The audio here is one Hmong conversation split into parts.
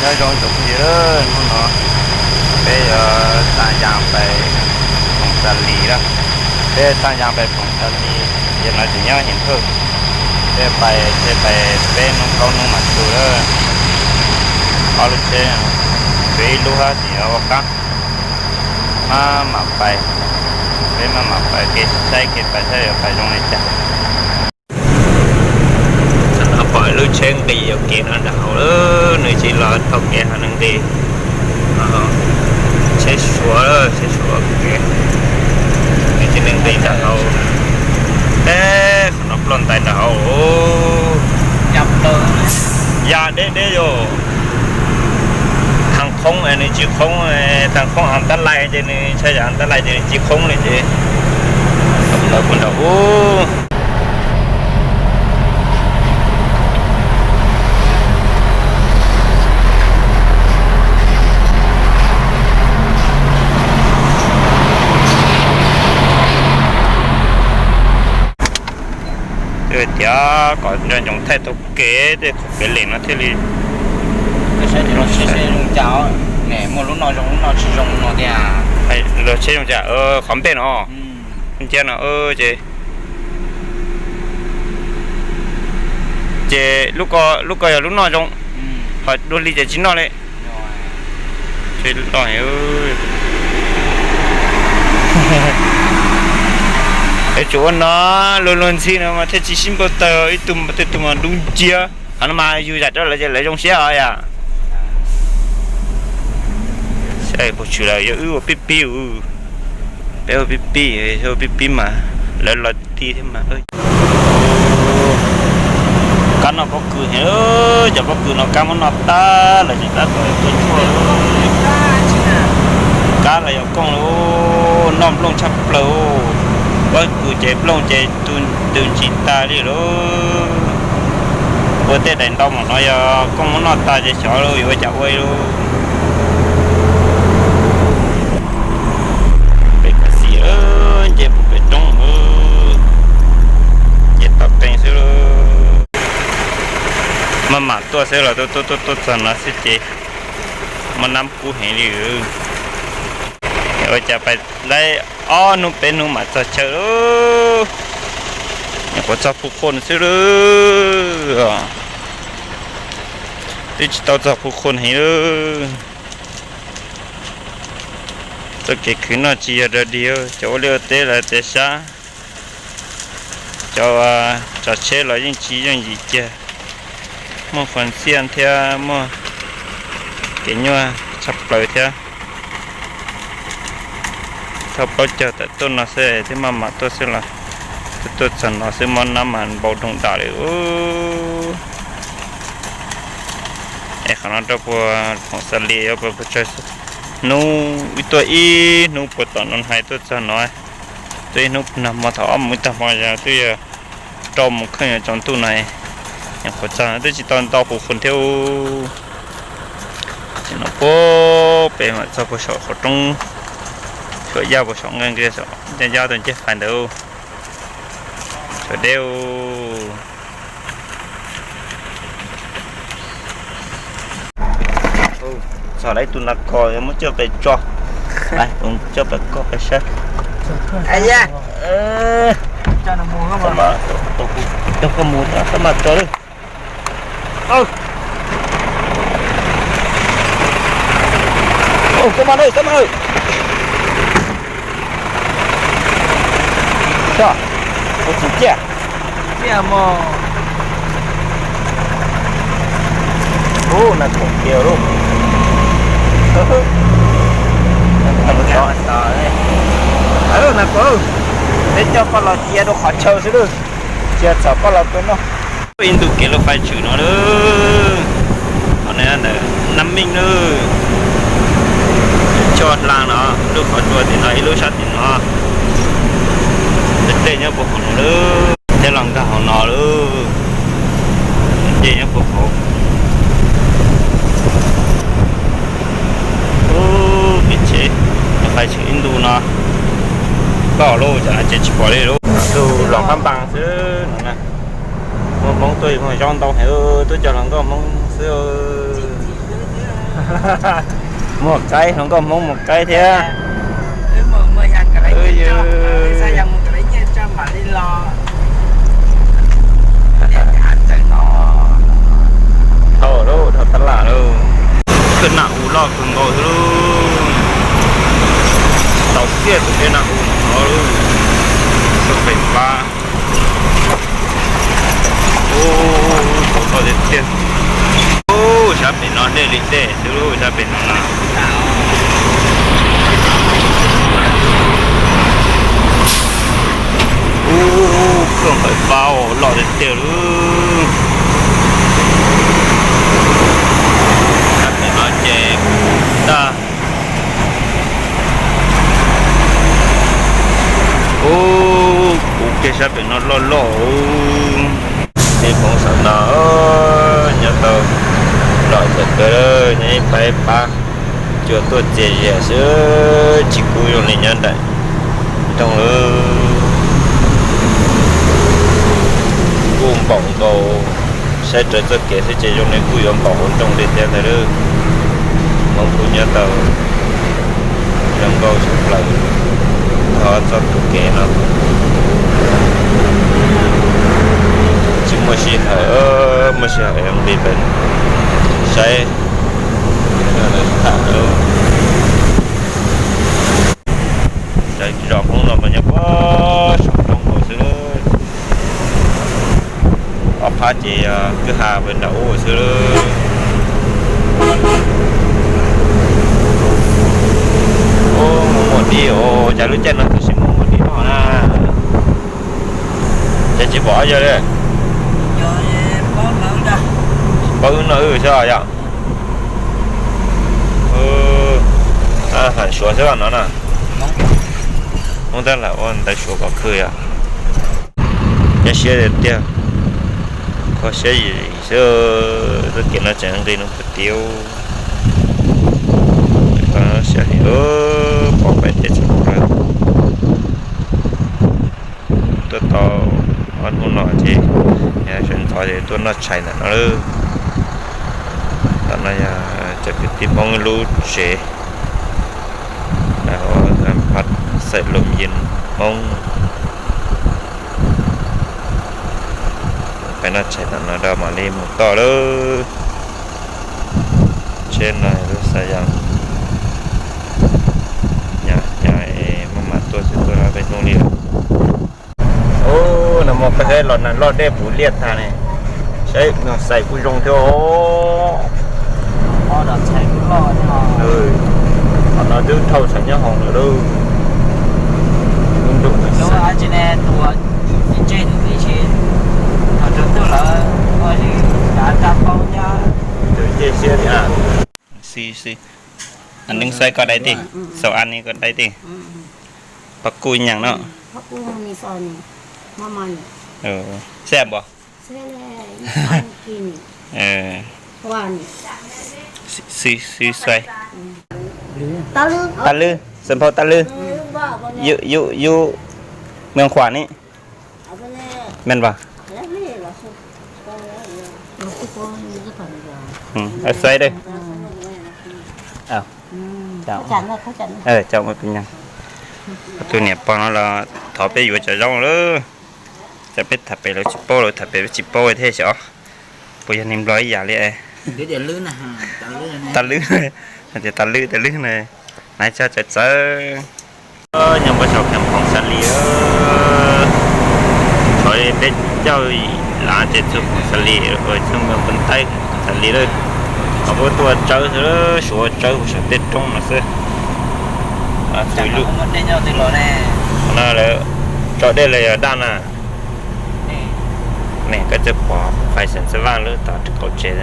Nyob zoo tus phooj ywg, hnub no peb yuav xa yas pais Phoom Xas Lis lawm. Peb xa yas pais Phoom Xas Lis, yam no tseem nyob Heem Thawj. Peb pais tsheb pais peb hnub plaub hnub mam txug lawm. Ob lub tsheb, tsuas ib lub hab tseem yuav ua qab. Maj mam pais, peb maj mam pais kev saib kev pais saib yuav pais zoo li cas. Pom lub tsheb nqis yuam kev no nram hauv, nws tsis los taug kev hos nws nqis. Tsheb Suav, tsheb Suav ua kev, nws tsis nqis nram hauv. Teb qhov no ploj ntais nram hauv. Ya deb deb yog. Thav qhoob nws tsis qhoob, thav qhoob av tab lais ces nws ntshai yam av tab lais ces nws tsis qhoob li ces lawv kuj nram ub. Tias kom nco ntsoov thaij taug kev tej qhov kev lem no thiaj li. Saib ces los saib zoo cas, muaj lub no zoo lub no tsis zoo no tiag. Los saib zoo cas, qhov npej no, nciab no ces, ces lub ko, lub ko yog lub noj zoo, ho dua li ces tsis noj li. Es tsuas ua no, luag luag ntxhi no mas thiaj tsis sib npau taws, ib tug tej tug mas dub nciab. Qhov no mas yus zam rau lawv ces lawv zoo siab os yom. Saib puas tshwm lawm, yog wb ua pib pib, peb ua pib pib, ua pib pib mas lawv los ti thiab mas. Kab noj pob kws heev, cov pob kws no kab muab noj tag lawm tsis tab tom tuaj tshuaj. Kab los yog kooj lauj, noj nplooj tshaj plaws. Pob kws ces nplooj ces tw ntsis tas li lauj. Ua tej daim ntau mam no yog kooj muab noj tas ces xyov yuav ua cas ua li lauj. Pem kab xis, nce puag pem roob, nce toj qeej xwb lauj. Maj mam tuaj xwb los tuaj tuaj tuaj txog no xwb ces muaj nab kub heev li. Ua cas pais laib ob hnub peb hnub mam txog chaw lauj. Nyuam qhuav txog Phu Khon xwb lauj. Twb tsis tau txog Phu Khon heev lauj. Txoj kev khwv noj tsis yog dog dig, cov ua liaj ua teb lawv tias sab, cov tsav tsheb los yeej tsis yooj yim kiag, muaj qhov ntxiaj thiab muaj kev nyuaj tshaj plaws thiab. Thauj plaub caug tawm tuaj no xwb thiab maj mam tuaj xwb los tuaj txog no xwb mob nab mas npau doog dam li. Es qhov no rau puag Phoom Xas Lis yuav puas tsawg hnub, ib tuaj ib hnub puag tom no hais tuaj txog no, tuaj ib hnub nag hmo thaum ob moos ib tag hmo twb yog rau moos kheej yuav tsaus ntuj no, nyuam qhuav txog twb tsis tau ntau Phu Khon thiab. Ces no puag pem mam txog puag saum qhov roob, saum yaj puag saum nqe nqia saum yaj yaj tus ncej fais ntawd, saum deb. Txog lawm ib tug nas kos muab coj pem tso, coj pem koj pem saib. Coj koj mus, koj mam tso lawm. Koj mam, koj mam. Ua tsis ciaj. Ub, nas kos kiag lauj. Nas kos, peb coj koj los cia rau qhov chaw xwb lauj. Cia txhom koj los tua noj. Ib ntu kev lub fais tshwm no lauj. Qhov no ntawm Nab Meej lauj. Coj hla no, lub qhov tsua tim no ib lub sab tim no. Tej dej nyob puag hauv no lauj. Tej los nkag hauv no lauj. Dej nyob puag hauv. Ub, kev tsheb fais tshwm ib ntu no. Koj lauj, cov no ces tsis pom li lauj. Tus los qab npas xwb no na. Muaj Hmoob tuaj, muaj zaub ntau heev, tuaj cog hluas nkauj Hmoob xwb. Muag qaib, hluas nkauj Hmoob muag qaib thiab. Dhau lawm, dhau tab laj lawm. Koj nam u loj kawg nkaus xwb lauj. Tau kiag tus dej nam u no lauj. Xub pem pab. Ub, tau toj tiag tiag. Ub, sab pem no dej li dej xwb lauj, sab pem no na. Ub, koj nqaim pab loj tiag tiag lauj. Sab pem no ces tag. Ub, kuv kiag sab pem no loj loj. Tib Hmoob saum no nyob tau loj tiag tiag, nyob ib pab ib pab, cua tuaj txias zias xwb, tsis kub zoo li nyob nram nroog lawm. Kuj npaum nkaus, saib raws txoj kev xwb ces zoo li kuj yuav npaum hauv nroog li thiab ntag lauj. Hmoob kuj nyob tau zoo nkauj tshaj plaws txog txoj tus kev no. Tsis muaj sij hawm, muaj sij hawm nqis pem saib tham. Cov zos Hmoob no mas nyob puag saum roob nkaus xwb. Ob phab ces kwj ha pem nram ub xwb. Ub, muaj muaj dib os, cas lub caij no tab sis muaj muaj dib no na. Ces tsis pom yog li. Paub no wb xwb yom. Hais Suav xwb no na. Hmoob tab lam ua ntawv Suav kom khw yom. Nyuaj siab tiag tiag, kho siab yim xwb. Txoj kev no tseem nqis no puag tid. Siab heev, pom pem teb tshaj plaws. Tuaj tau ob hnub no ces sawv ntxov ces tuaj noj tshais ntawm no lawm. Tom no yog cov kwv tij Hmoob lub tsev, pab xaim lom yim Hmoob. Peb noj tshais tom no rau mam li mus toj lawm. Tsheb no lub xa yas, hnyav hnyav es maj mam tuaj tsis tuaj peb hnub li lawm. Ub, no mas peb saib los nag loj dej puv liaj tag ne. Saib no xais kuj zoo thiab os. Qhov no twb dhau tshais nyob hoom lawm lauj. Nce siab thiab. Xib xib, neeb xaib koj dai tij, xaum a ni koj dai tij. Pab kuj nyaam no. Xab npua. Xib xib xaib. Tag lwb, xav nphau tag lwb. Yub, yub, yub, meej khuam ni. Meej npua. Xaib dab. Tus niam pog no los thov peb yuav cov zaub lawm. Txawm peb tham pem lawv tsis paub, lawv tham pem peb tsis paub thiab xyov. Puas yog neeg Nplog ib yam li? Tag lwb, hais tias tag lwb, tag lwb na, naiv txog txawv txawv. Nyob npab saum kheem phoom Xas Lis, thaum peb caug lav ces txug phoom Xas Lis, txug mus pus ntaib phoom Xas Lis lawm. Ho puab tuaj tsawb xwb, suav tsawb puag saum tej roob no xwb. No lawv tso dej los yog daj na. Ne koj txawj pom fais xeem Xab Vaj lub tod rau qaum tsev.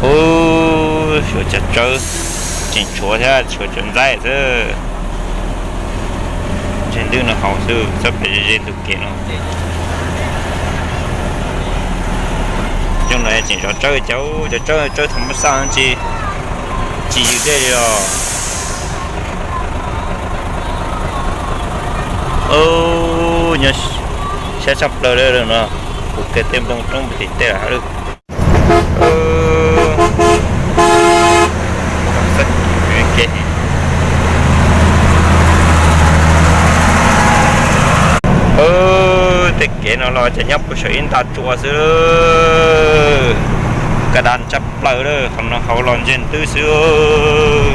Ub, suav cov tsawb tseem tshuav thiab, tshuav cov ntxaib xwb. Ntseg ntwb no haus xwb, txhob pem ze ze ntug kev no. Cov no tseem zov tsawb, cov tsawb, tsawb thaum mab xaj tsis, tsis yws dej li os. Nyob siab tshaj plaws li no, kuv kiag tej nplooj roob tim tej lawm. Cov nyob puag saum ib nta tsua xwb, ka da tshaj plaws lawm, qhov no hauv los ntseg ntws xwb.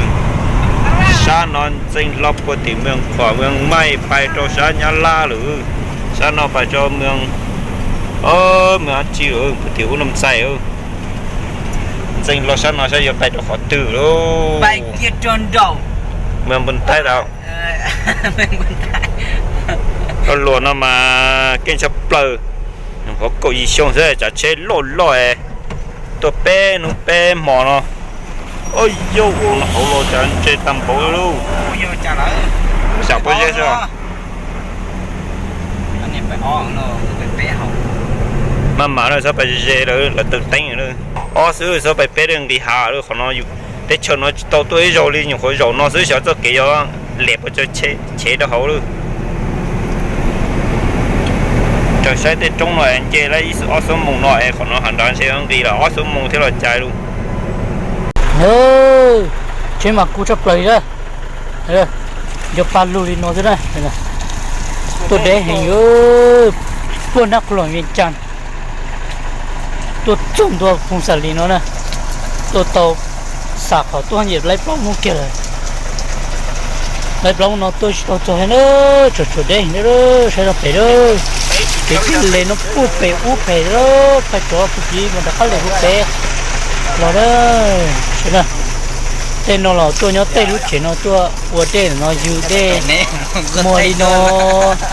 Sab no ntxeev hlo puag tim Meeg Khuam, Meeg Maij pais rau sab Nyab Laj lawm. Sab no pais rau Meeg, Meeg Ab Tsi lawm, puag tim Ub Noo Xais. Ntxeev hlo sab no saib yuav pais rau qhov twg lauj. Meeg Npus Taib tau. Luag no mas keej tshaj plaws, nyuam qhuav kaum yim xyoo xwb, tsav tsheb loj loj es tuaj peb hnub peb hmo no. Ua yau ua no hauv los cas ntse tag npaum li lauj. Xyov puas ze xwb. Maj mam lawm, xob pais ze lawm, lawv teeb teeb lawm. Ob xwb, xob pais peb lawm nqis hav lawm. Qhov no yus teb chaws no tsis tau tuaj ib zaug li, nyuam qhuav zaum no xwb xyov txoj kev yuav lem puas tsawg chev rau hauv lawm. Raws saib tej roob no es nce lawm ib ob xuab moos no es qhov no hav nrad ntshe nqis lawm ob xuab moos thiab los cais lawm. Tsheb mas kub tshaj plaws li na. Nco pa lug li no xwb na. Tuaj deb heev, puag nab qhuv los Vias Cas, tuaj txog ntua Phoos Xas Lis no na, tuaj tau xam qhov tuaj nce laib plaub hnub kiag lawm. Laib plaub hnub no tuaj tsis tau txog thiab na, tsuas tsuas deb heev na, saib rau pem na. Kev tsheb les no puag pem ub pem lawm, pais rov puag tim mas rov qab les puag pem los na. Saib na, tej no los tuaj nyob tej lub tsev no tuaj ua dej no, yug dej muag li no.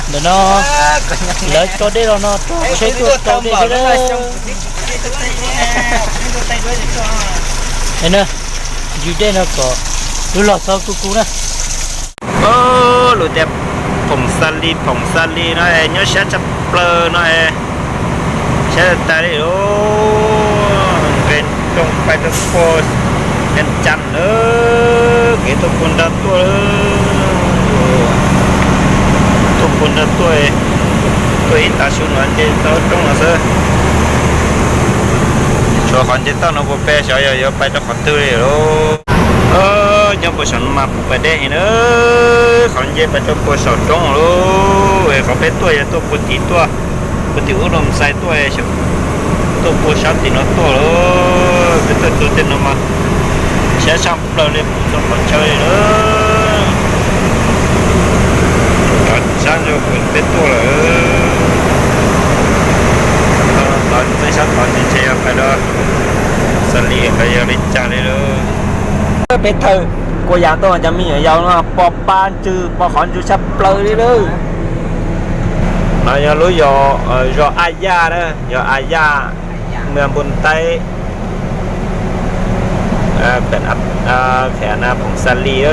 Ntawm no lawv tso dej los no, tso tsheb tuaj tso dej thiab na. Yug dej no kom lub los txhob kub kub na. Lus tias Phoos Xas Lis, Phoos Xas Lis no es nyob sab tshaj plaws no es, sab tas li lawm, nqes rooj pais rau puag Vias Cas lawm, kev tuaj puag nrag tuaj lawm, tuaj puag nrag tuaj, tuaj ib tav su no nce tau roob no xwb. Tshuav qhov nce toj no puag pem xyov yog yuav pais rau qhov twg li lauj. Nyob puag saum no mas puag pem deb heev na, qhov nce pais rau puag saum roob lauj. Qhov peb tuaj yog tuaj puag tim tuaj, puag tim Ub Noo Xais tuaj, tuaj puag sab tim no tuaj lauj. Peb tuaj txog tej no mas siab tshaj plaws li, puag txog qhov chaw li lawm. Sab ntsuj pem peb tuaj lawm. Tod txeeb sab tod ntshe yog pais rau Xas Lis los yog li cas li lauj. Peb thawj Kuas Yas tuaj mas cov me nyuam yaus no pom pab ntsws, pom qhov ntsws tshaj plaws li lauj. No yog lub, yog zos A Yaj na, yog A Yaj, mws Npus Taib, Phoos Xas Lis.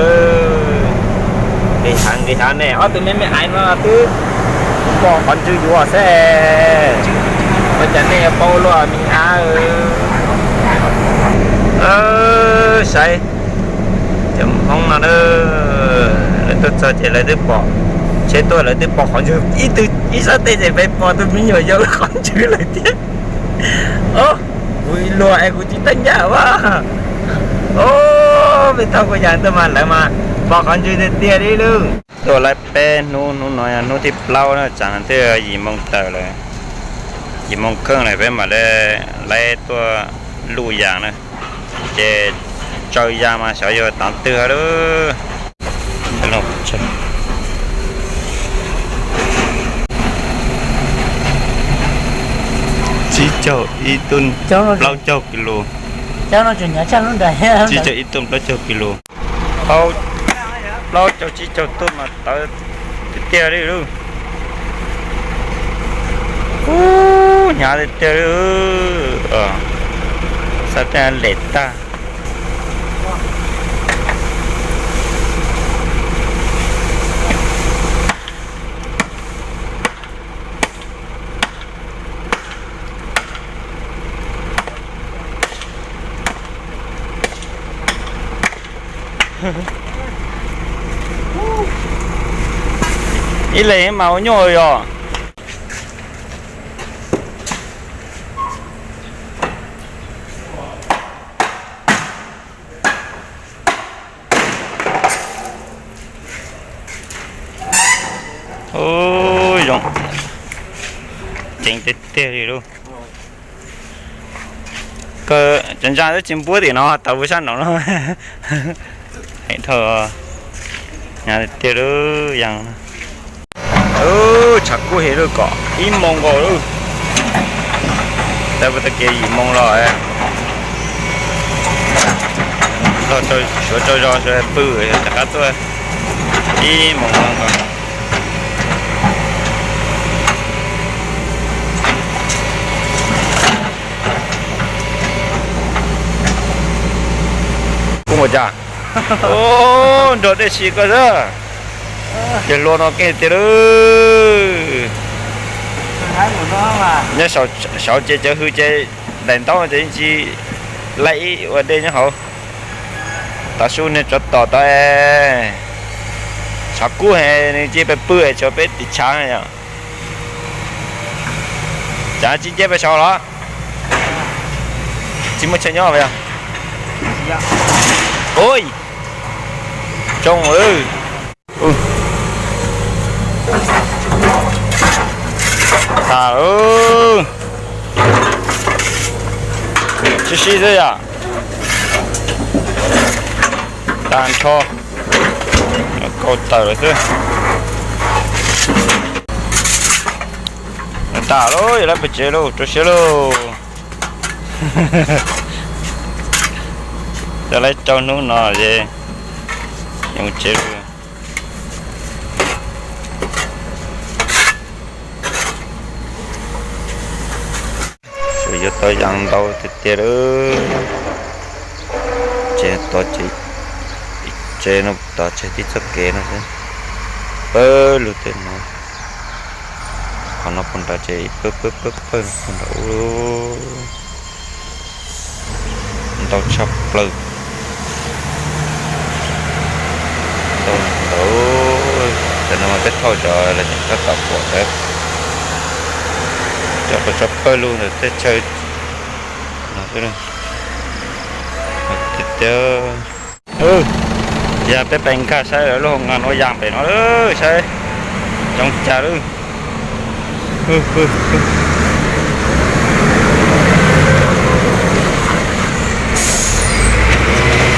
Nqis hav nqis hav ne, ob tug me me ais no twb pom qhov ntsws yuav xwb. Ua cas nej yuav paub luaj me ab. Saib cov Hmoob no na, lawv tuaj txog ces lawv twb pom, tsheb tuaj lawv twb pom qhov ntsws ib tug ib sab teg ces peb pom tus me nyuam yaus qhov ntsws lawm thiab. Kuv luag es kuv tsis teeb ncaj ua. Peb thawj Kuas Yas tuaj mas lawv mas pom qhov ntsws tiag tiag li lauj. Tuaj laib peb hnub, hnub no yog hnub thib plaub na, tsam no twb yim moo tawm lawm, yim moo kheej lawm peb mam li laib tuaj luj yas na. Ces tsaws yas mas xyov yuav tav twg lawm. Tsib caug ib tug plaub caug kis lus. Tsib caug ib tug plaub caug kis lus. Plaub caug tsib caug tug mas tawv tiag tiag li lauj. Ub, hnyav tiag tiag li. Xav tias lem tag. Ib leeg mas ua nyuaj yog. Ub, zoo, ceev tiag li lauj. Koj cov ntsa twb tsis npuab tim no tau pub sab no no. Heev dhau, hnyav tiag lauj. Yog tshav kub heev lauj, kom ib moos nkaus lauj. Tau puag ta kev yim moos los los suav tsaug zog suav pw, rov qab tuaj ib moos no nkaus. Kub ua cas? Nrog dej si koj xwb. Ces hlua no keej tiag lauj. Nyob saum ces cov hws ces daim ntaub ces yeej tsis laib ib ua dej nyob hauv. Tav su niag tsov tom tau, tshav kub heev nws cia peb pw es tshuav peb tiv tshav yom. Cas tsis nce pes saud los? Tsis muaj chaw nyob yog? Ui, tsoo lawm. Tas lawm. Sib sib xwb yom. Tag nrho, kau taws lawm xwb. Tas lauj, yuav lawv pem tsev lauj, rau siab lauj. Rau lawv rau hnub no ces yuav mus tsev lauj. Yuav tau yas ntau tiag tiag lawm. Tsev tod, tsev no tod tsev tib txoj kev no xwb. Pawg lug tej no, qhov no puag nrad ces ib pawg pawg pawg pawg puag nrad ub. Ntau tshaj plaws. Ntau ntau. Cov no mas peb thauj cov lawv tseem tab tom pom cov, cov tau tshaj pawg lug ntawm tej chaw no xwb. Tiag tiag. Yog peb pais nkag saib lub hoo ngas ua yas pem no lawm, saib coob cas lawm.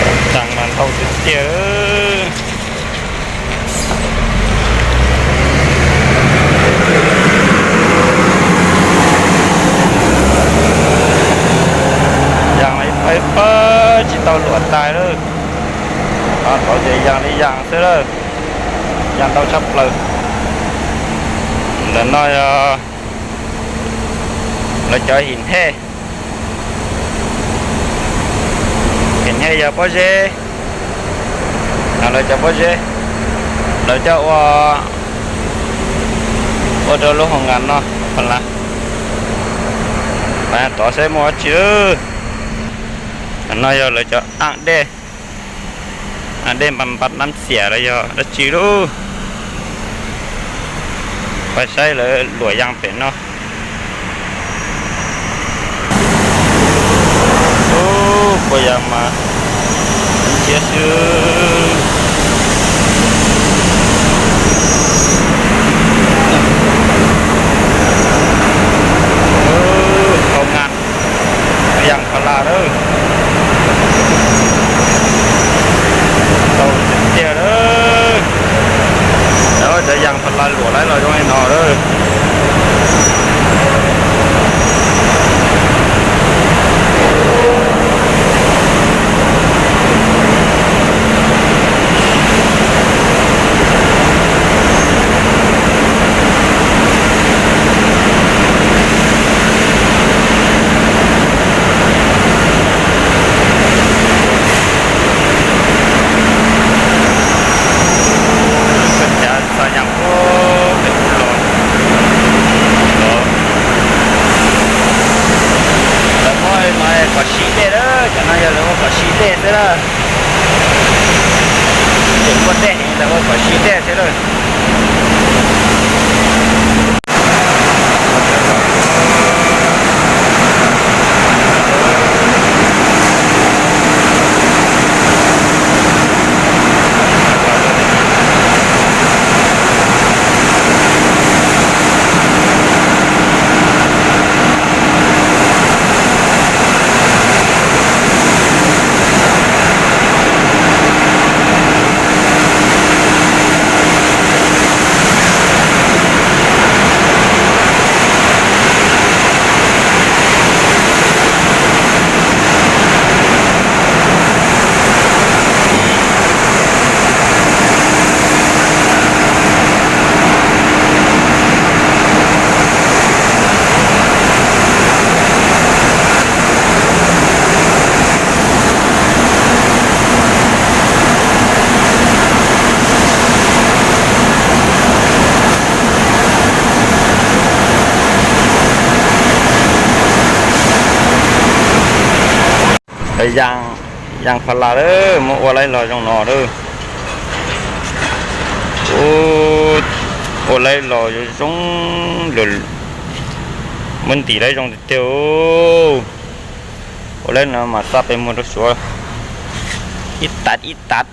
Tau tag mas ntau tiag tiag. Yas ib pawg ib pawg tsis tau luam tais lawm. Tod ces yas li yas xwb lawm. Yas ntau tshaj plaws. Ntawm no yog lawv cov him hej. Him hej yog pob zeb. No lawv cov pob zeb, lawv coj ua, ua rau lub hoo ngas no. Pab tod seb muaj dab tsi lawm. No yog lawv cov aj dej, aj dej npa npa nab xiam los yog dab tsi lauj. Pais saib lawv luam yas pem no. Ub, puas yas mas ntsia xwb. Hoo ngas, yas pha las lawm. Tau tiag tiag lawm. Cov yas pha las luam lawv los zoo li no lawm. Koj cav txog yas puag pem kuv los, los lawv muab no kom sib dej lawm, cov no yog lawv ua kom sib dej xwb lawm. Tseem muaj dej heev lawv ua kom sib dej xwb lawm. Cov yas, yas pha las lawm, muab ua laib los zoo no lawm. Ua laib los yuav zoo, muab ntim laib zoo tiag tiag. Ua laib no mas xa pem muag rau Suav ib tag ib tag.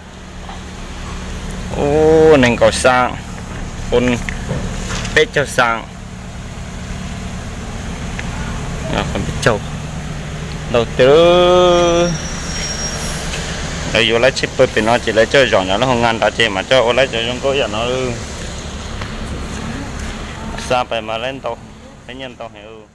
Ub, nees nkaum xaa, peb caug xaa, peb caug, ntau tiag. Lawv yuav laib tsheb pawg pem no ces lawv coj zom nyob lub hoo ngas nrad ces mas coj ua laib cov zoo nkauj yam no. Xa pem mas laib ntau, laib nyiaj ntau heev.